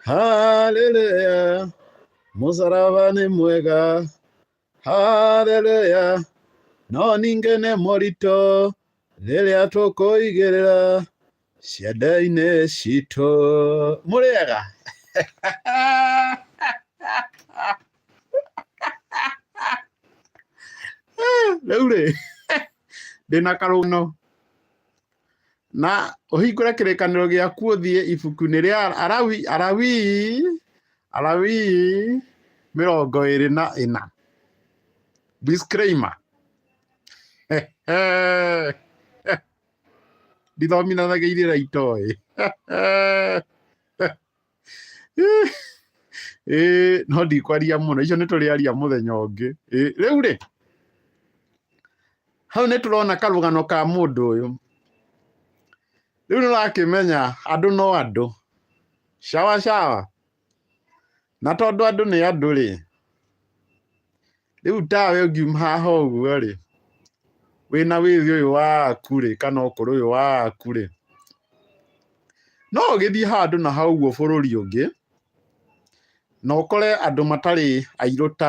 Haleluya, mũcaraba nĩ mwega. Haleluya, no ningĩ nĩ mũritũ rĩrĩa tũkũigĩrĩra ciande-inĩ citũ. Mũrĩega? Rĩu rĩ, ndĩna karũgano na ũhingũre kĩrĩkanĩro gĩaku ũthiĩ ibuku-inĩ rĩa Alawi, Alawii, Alawii 24. Disclaimer. Ndithomithanagia irĩra itoĩ. Ĩĩ, no ndikwaria mũno, icio nĩ tũrĩaria mũthenya ũngĩ. Ĩĩ, rĩu rĩ, hau nĩ tũrona karũgano ka mũndũ ũyũ. Rĩu nĩ ũrakĩmenya andũ no andũ. Sawa sawa. Na tondũ andũ nĩ andũ rĩ, rĩu tawe ũngiuma haha ũguo rĩ, wĩna wĩthĩ ũyũ waku rĩ, kana ũkũrũ ũyũ waku rĩ, no ũgĩthiĩ handũ na hau ũguo bũrũri ũngĩ, na ũkore andũ matarĩ airũ ta.